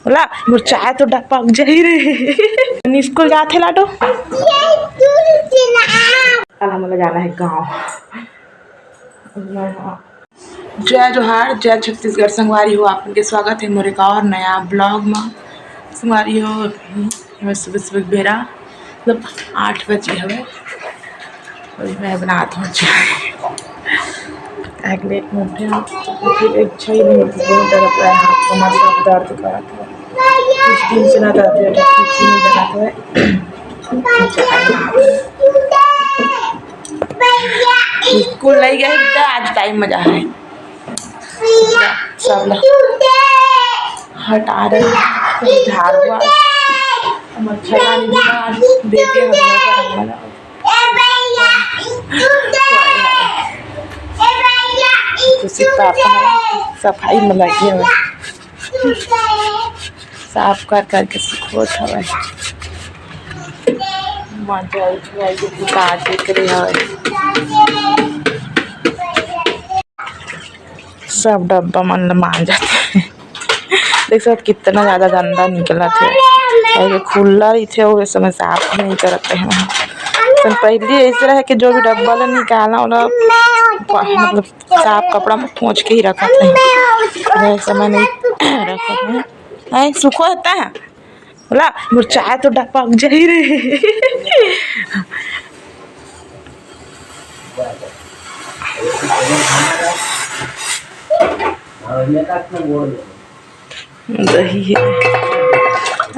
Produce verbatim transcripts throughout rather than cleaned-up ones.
बोला, मोर चाय तो डब्बा जाही रे। स्कूल जाथे लाडो। कल हमला जाना हे गाँव। जय जोहार, जय छत्तीसगढ़। संगवारी हो, आप मन के स्वागत हे मोर एक और नया vlog म। संगवारी हो, मैं सुबह सुबह बेरा, मतलब, आठ बजे हवे। अभी मैं बनात हूँ चाय। एक लेट में उठे हूँ, तो फिर इच्छा ही नहीं होती, बहुत ज़्यादा पूरा हाथ कमर सब दर्द करत है। कुछ दिन से ना दर्द है, कुछ नहीं करत है। स्कूल नहीं गए बेटा, आज टाइम मजा है। सब ला हटा रहे हैं, झाड़ू आ, मच्छरदानी भी आज देते हैं घर पर हमारा। तो सिर्फ पापा सफाई में लगे हुए, साफ कर करके सुखोत हवे। मजा उठा के बुता के करे हवे। सब डब्बा मन ल मांजत हे। देख सकत कितना ज्यादा गंदा निकलत हे। अउ ये खुला रहिथे, ओकरे समय साफ नहीं करत हे। तो पहले ऐसे रहे कि जो भी डब्बा ल निकालना, ओला प-, मतलब, साफ कपड़ा में पोंछ के ही रखत हे। ये समय नहीं रखत हे। नहीं, सुखो होता है। बोला, मोर चाय तो डब्बा जाही रे। दही है,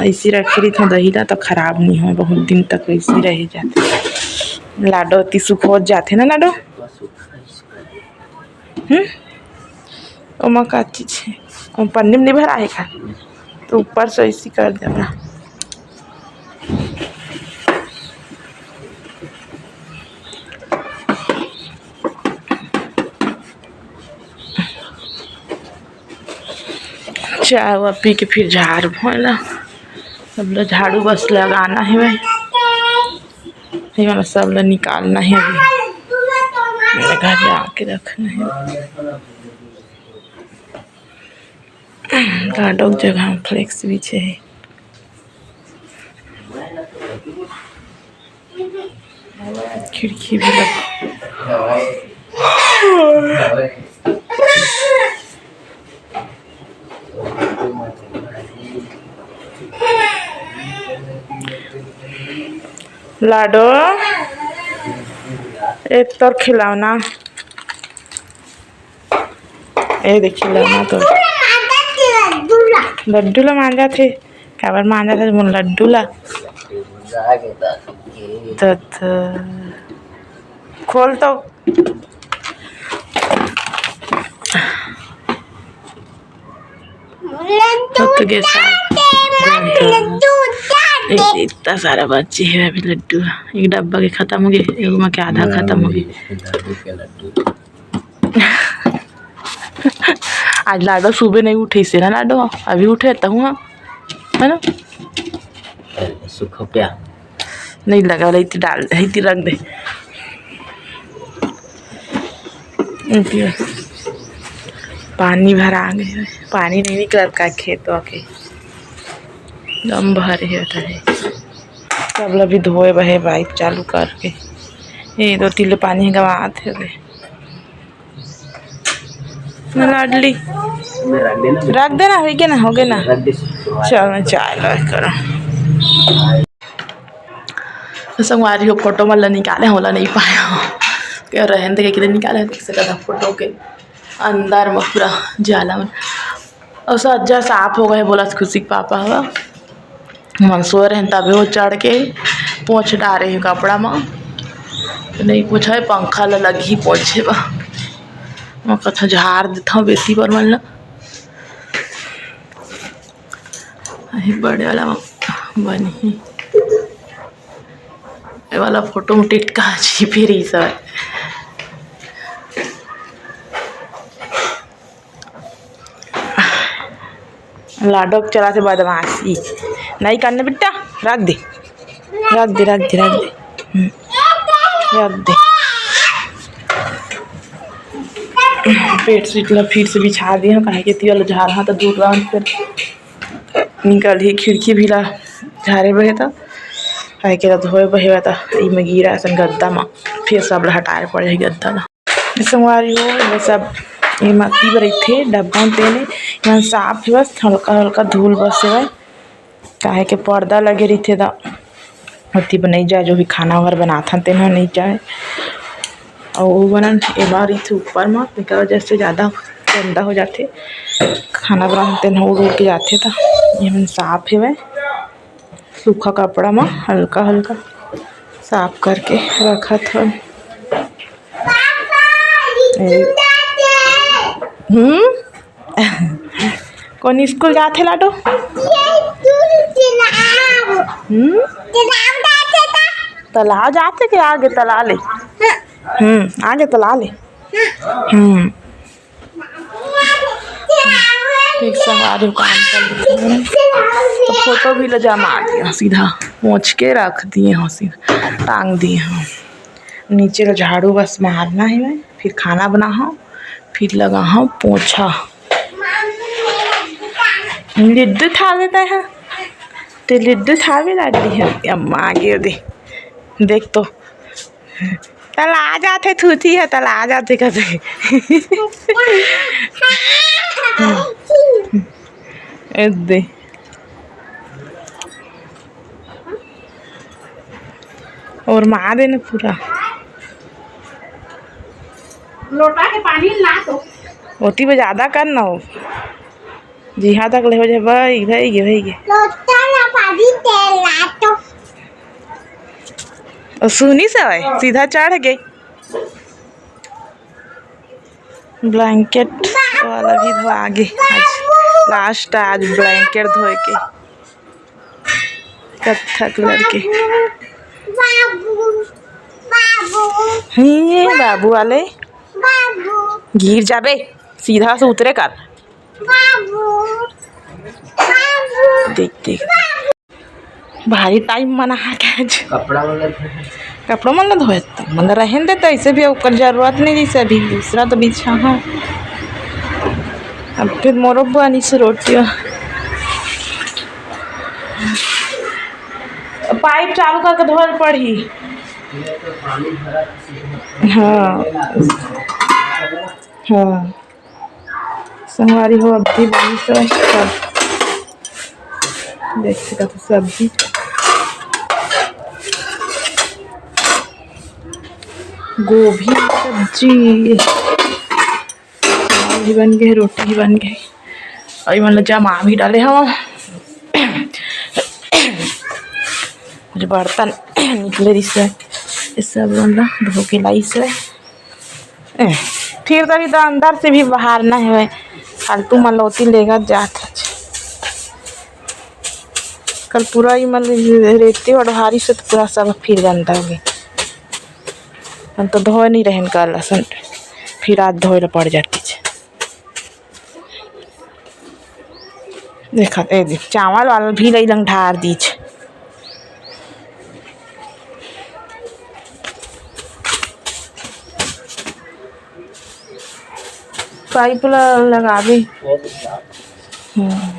ऐसे रखे रहिथों, दही ला तो खराब नहीं होय, बहुत दिन तक ऐसे रह जाथे। लाडो अति सुखोत जाथे ना लाडो। हम्म, ओमा का चीज है, ओमा पन्नी में नहीं भरा है का? तो ऊपर से ऐसी कर देना। चाय वा पी के फिर झाड़ भोला, सब लोग झाड़ू बस लगाना है भाई। ये वाला सब ला निकालना है अभी, मेरे घर जाके रखना है। गाडो के जगह में फ्लेक्स बिछे है। खिड़की भी लग लाडो, एक तोर खिलौना। ए देखिए, खिलौना तो लड्डू ला मांजा थे। काबर मांजा थे मोर लड्डू ला? त, त, खोल तो। लड्डू तो के साथ चाटे, लड्डू चाटे। इतना सारा बच्चे है अभी लड्डू। एक डब्बा के खत्म हो गए, एक में के आधा खत्म हो गए। लड्डू के लड्डू। आज लाडो सुबह नहीं उठे से ना, लाडो अभी उठे तो हुआ, है ना? सुखो क्या? नहीं लगा वाला, इतनी डाल दे, इतनी रख दे। इतनी पानी भरा गए, पानी नहीं निकलत का खेत के, दम भरे होता है। सब ला भी धोए बहे बाइक चालू करके, ये दो तीन पानी गवात है। ना लाडली। रख देना, हो गया ना, हो गया ना। चल, मैं चाय ला करो। तो संगवारी हो, फोटो मन ला निकाले, ओला नहीं पाया हो। क्या रहन दे के निकाले, किसे का फोटो के अंदर में पूरा जाला मन। और सज्जा साफ हो गए, बोला खुशी के पापा हवा। मन सोए रहेन, तभे वो चढ़ के पोंछ डारे हे कपड़ा म। नहीं पोंछे, पंखा ल लगही पोंछे बर। मैं कथा झार देथव बेटी बर मन ल। अहे बड़े वाला म बनही। ये वाला फोटो म टिटका जी फिर ही सब। लाडो के चला से बदमाशी नहीं करना बेटा, रख दे, रख दे, रख दे, रख दे। हम्म, रख दे। बेडशीट ला फिर से बिछा दे हंव, काहे के तिया ला झार हा तो दूर रहन फिर। निकलही, खिड़की भी ला झारे बहे त, काहे के ला धोए बहे त, इमे गिरा असन गद्दा म, फिर सब ला हटाए पड़े हे गद्दा ला। संगवारी हो, ये सब ये मट्टी बर रहिथे, डब्बा म तेने, इमन साफ हे, बस हल्का हल्का धूल बस हवय, काहे के पर्दा लगे रहिथे त ओती बर नइ जाए, जो भी खाना वगैरह बनाथन तेन ह नइ जाए। अउ वो बनन एमा रहिथे ऊपर म, तेकर वजह से जादा गंदा हो जाथे, खाना बनाथन तेन ह उड़ उड़ के जाथे। त ये मन साफ हेवय, सूखा कपड़ा म हल्का हल्का साफ करके रखत हन। ए, हम्म? कोन स्कूल जाथे लाडो? हम्म? तालाब जाथे के आगे तालाब ले? हम्म, आगे तालाब ले? हम्म। ठीक संगवारी हो, काम कर लेते हैं। तो फोटो भी ले जमा दिए, सीधा पोंछ के रख दिए हैं, सीधा टांग दिए हैं। नीचे ला झाड़ू बस मारना हे मैं, फिर खाना बनाहूँ, फिर लगाहूँ पोछा। लिड्डू थावे तै ह, ते लिड्डू थावे लाग रही है। अम्मा आगे दे, देख तो, तला आ जाथे, थूथी है, तला आ जाथे कथे। ए दे। और माँ दे ना पूरा। लोटा के पानी ला तो। ओती में ज्यादा कर ना हो। जी हाँ, तक ले हो जाए, भाई, भाई गे, भाई गे। लोटा ला पानी तेल ला तो। और सुनी से भाई, सीधा चढ़ गए। ब्लैंकेट वाला भी धोआ गे। आज लास्ट, आज ब्लैंकेट धोए के। कत्था कलर के। बाबू, बाबू। हे बाबू वाले। बाबू। गिर जाबे, सीधा से उतरे कर। बाबू, बाबू। देख, देख। भारी टाइम मना है आज। कपड़ा मन ल धोए। कपड़ा मन ल धोए त मन ल रहन दे, त ऐसे भी ओकर जरूरत नहीं, जैसे अभी दूसरा तो बिछा है। अब फिर मोरो बनी से रोटी। पाइप चालू करके धोए ल पड़ही। हाँ। हाँ। संगवारी हो, अभी बनी से सब देख सकत हो, सब्जी, गोभी सब्जी, चावल भी बन गए, रोटी भी बन गए, और ये मतलब जमा भी डाले हम। कुछ बर्तन निकले रिस है, ये सब मन ला धो के लाइस है। ए, फिर तभी तो अंदर से भी बाहर ना है, फालतू मन ल ओती लेगत जात है। कल पूरा ही मन रेती और भारी से तो पूरा सब फिर गंदा हो गया। हम तो धोए नहीं रहन कल असन, फिर आज धोए ला पड़ जाती है। देखा, ए दे, चावल वाला भी लई लंग ढार दीच। पाइप ला लगाबे। हम्म।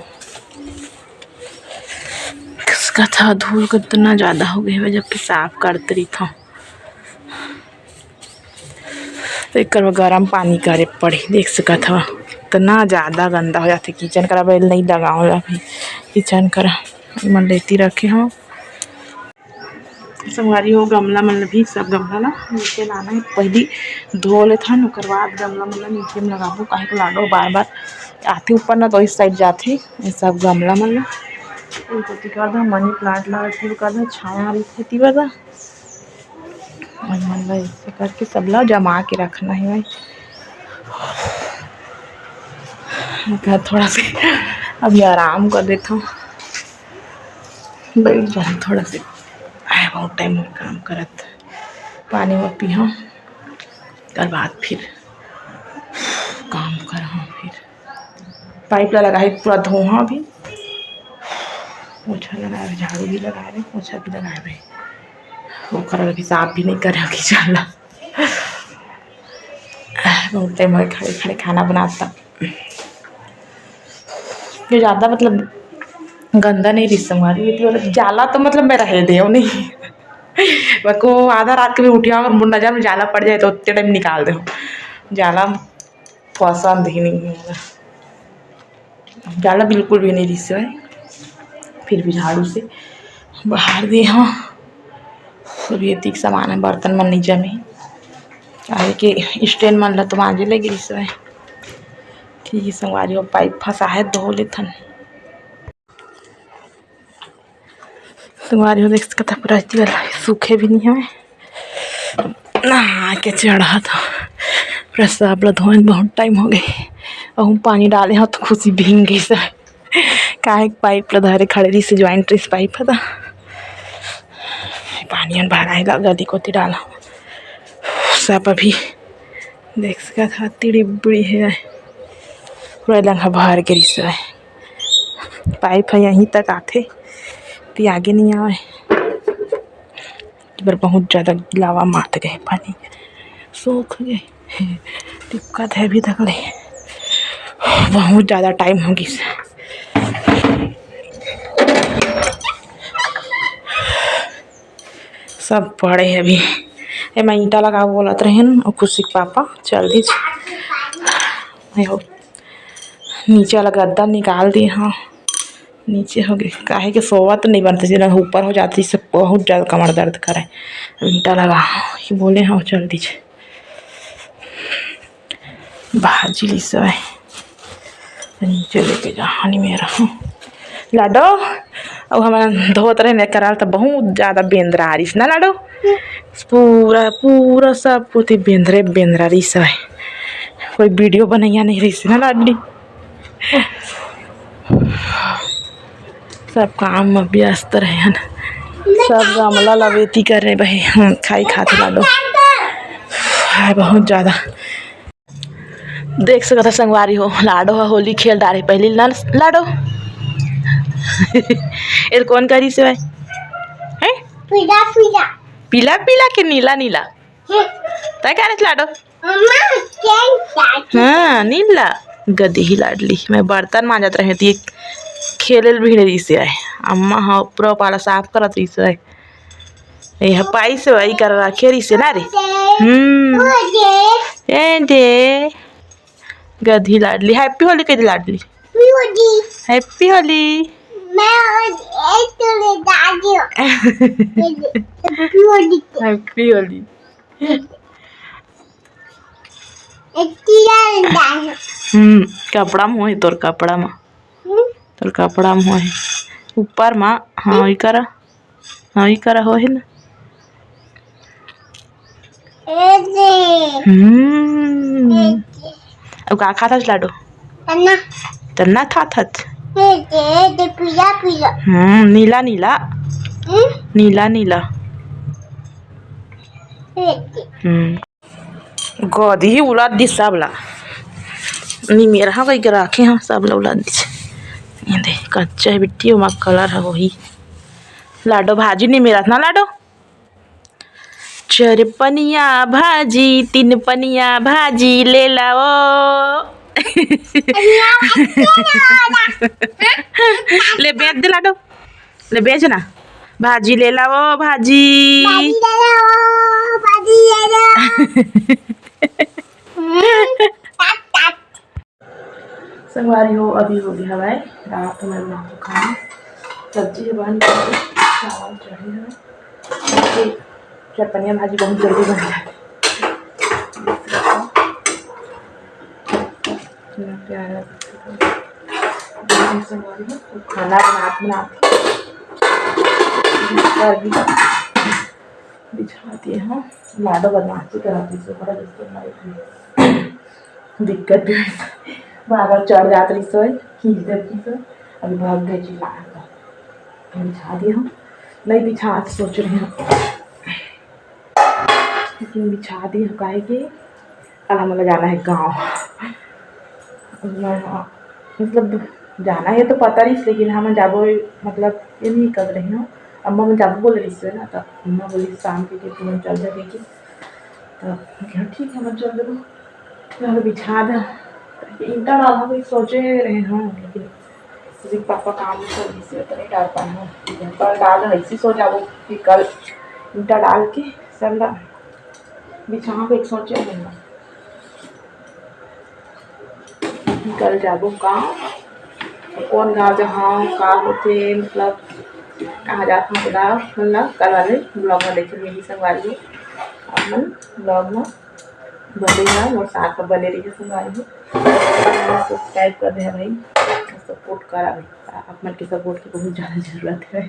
किसका था, धूल कितना ज्यादा हो गया है, जबकि साफ करते रही था। तो एकर बर गरम पानी करे पड़ही। देख सकत हव, इतना ज्यादा गंदा हो जाथे किचन करा। अब एला नइ लगाओ अभी किचन करा, एमन लेती रखे हव। संगवारी हो, गमला मन ल भी, सब गमला ला नीचे लाना है। पहली धो लेथन, ओकर बाद गमला मन ल नीचे में लगाबो, काहे के लाडो बार बार आथे ऊपर ना, तो इस साइड जाथे ये सब गमला मन ल। ओती कर दा, मनी प्लांट ला ओती कर दा, छाया रहिथे ती बर दा। मन ला ऐसे करके सब ला जमा के रखना है भाई। थोड़ा से अभी आराम कर देथव, बैठ जाहूँ थोड़ा से। आय, बहुत टाइम हो काम करत, पानी वो पीहूँ, ओकर बाद फिर काम करहूँ। फिर पाइप ला लगाए, पूरा धोहा अभी, पोछा लगाए, झाड़ू भी लगाए, पोछा भी लगाए। ओकर अभी साफ भी नहीं करे किचन ला। बहुत टाइम हो खड़े खड़े खाना बनाता। ये ज़्यादा मतलब गंदा नहीं रहिस संगवारी, ये वाला जाला तो मतलब मैं रहे देव नहीं। मेरे को आधा रात के भी उठिया अगर नजर में जाला पड़ जाए तो उतने टाइम निकाल देव। जाला पसंद ही नहीं है, जाला बिल्कुल भी नहीं रहिस हे। फिर भी झाड़ू से बहार दे हँव। अभी एतिक सामान हे, बर्तन मन नहीं जमे, काहे कि स्टैंड मन ला तो मांजे लगे रहिस हे। ठीक है संगवारी हो, पाइप फंसा है, धो लेथन। संगवारी हो, देख सकत ह, पूरा एती वाला सूखे भी नहीं हवे। नहा के चढ़त ह। पूरा सब ल धोए बहुत टाइम हो गए। अहू पानी डाले ह तो खुशी भींग गई सब। काहे पाइप ल धरे खड़े रहिस, ज्वाइंट रहिस पाइप ह त। पानी मन भराए ला गली कोती डाला। सब अभी देख सकत ह, तिड़ी बिड़ी हे। पूरा लंघा भर के रहिस हे। पाइप ह यहीं तक आथे, ती आगे नहीं आवे। एबर बहुत ज्यादा गिलावा मात गए, पानी सोख गए, टिपकत है अभी तक ले। बहुत ज्यादा टाइम हो गिस। सब पड़े हे अभी। एमा ईंटा लगाओ बोलत रहेन, अउ खुशी के पापा चल दिस। नीचे वाला गद्दा निकाल दिए हँव। नीचे हो गए, काहे के सोवत नहीं बनते, जेला ऊपर हो जाती से बहुत ज्यादा कमर दर्द करे। ईंटा लगा, ये बोले हँव चल दिस। भाजी लिस हे। नीचे लेके जा, हनी मेरा। लाडो, अब हम धोत रहे ने कराल त बहुत ज्यादा बेंदरा रहिस ना लाडो। पूरा, पूरा सब कोती बेंदरे बेंदरा रहिस हे। कोई वीडियो बनैया नहीं रहिस ना लाडली। सब काम में व्यस्त रहे हन। सब गमला लवेती करे बहे। हम्म, खाई खात लाडो। हाय, बहुत ज्यादा। देख सकत ह संगवारी हो, लाडो ह होली खेल डारे पहली ना लाडो। एर कौन करिस हे भाई? हैं? पीला पीला। पीला पीला के नीला नीला? हम्म। तय करिस लाडो? मम्मा, खेल डारे। हाँ, नीला। गदही लाडली। मैं बर्तन मांजत रहे थी, खेले ल भिड़ रहिस हे। अम्मा ह पूरा पाला साफ करत रहिस हे। ए ह पाइस हे, वही कर रखे रहिस हे ना रे। हम्म। ए दे। गदही लाडली। हैप्पी होली कह दे लाडली। हैप्पी होली। मैं और एक तो ले दादी हूँ। हैप्पी होली। हैप्पी होली। एक टीका ले दादी हूँ। हम्म, कपड़ा में होही तोर कपड़ा में। हम्म? तोर कपड़ा में होही। ऊपर में, हाँ, ई करा। हाँ, ई करा होही ना। ए दे। हम्म। ए दे। अब का खात हस लाडो? तन्ना। तन्ना खात हस? ए दे, ए दे, पीला, पीला। हम्म, नीला, नीला। हम्म? नीला, नीला। ए दे। हम्म। गदही उलाद दिस सब ला। निमेरहा कहिके राखे हँव, सब ला उलाद दिस। ये दे, कच्चा हे बिट्टी, ओमा कलर हे वही। लाडो भाजी निमेरत ना लाडो। चार पनिया भाजी, तीन पनिया भाजी ले लाओ। ले बेच दे लाडो। ले बेच ना। भाजी ले लाओ, भाजी। भाजी ले लाओ, भाजी ले लाओ। हम्म, तात, तात। संगवारी हो, अभी हो गया हवय रात में बना के खाना। सब्जी हे बन गई, चावल चढ़े हवय। चटपनिया भाजी बहुत जल्दी बन जाती है। इतना प्यारा दिखता है। संगवारी हो, खाना बनात बनात कर भी बिछा दिए हँव। लाडो बदमाशी करत रहिस हे, बड़ा जबरदस्त लाइट हे। दिक्कत भी होइस। बार-बार चढ़ जात रहिस हे, खींच देत रहिस हे। अभी भाग गए चिल्लाए बर। बिछा दिए हँव। नहीं बिछा, सोच रहे हँव। लेकिन बिछा दिए हँव, काहे कि कल हमला जाना हे गाँव। मैं, मतलब, जाना हे तो पता रहिस, लेकिन हमन जाबो, मतलब, ये नहीं कर रहे हँव। अम्मा मन जाबो बोले रहिस हे ना, त अम्मा बोलिस शाम के कि तुमन चल जा कहिके। त मैं कहा, "ठीक हे, मैं चल देबो।" मैं बिछा दा। ईंटा डालना कोई सोचे रहे हँव, लेकिन जी, पापा काम चल रही से, तो नहीं डाल पाए हूँ। कल डाल रही सी, सो जाओ, फिर कल ईंटा डाल के सब ला बिछाओ, एक सोचे हूँ। निकल जाबो गाँव। कौन गाँव जहाँ का होथे, मतलब कहाँ जात हूँ, गाँव मन ला कल वाले ब्लॉग में देखे मिली संगवारी हो। आप मन ब्लॉग में बने रहा, मोर साथ में बने रहिए संगवारी हो। सब्सक्राइब कर दे भाई, सपोर्ट करा भाई, आप मन के सपोर्ट की बहुत ज़्यादा जरूरत है।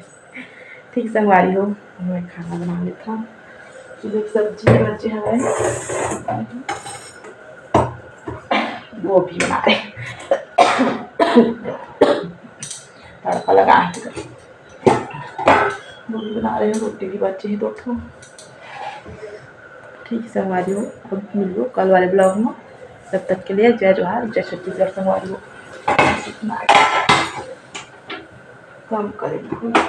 ठीक संगवारी हो, मैं खाना बना लेता हूँ। तो एक सब्जी बचे हवे, गोभी बना रहे, तड़का लगा के गोभी बना रहे हैं, रोटी भी बचे हैं दो ठो। ठीक संगवारी हो, अब मिलबो कल वाले ब्लॉग में। तब तक के लिए जय जोहार, जय छत्तीसगढ़ संगवारी हो। कम करेंगे।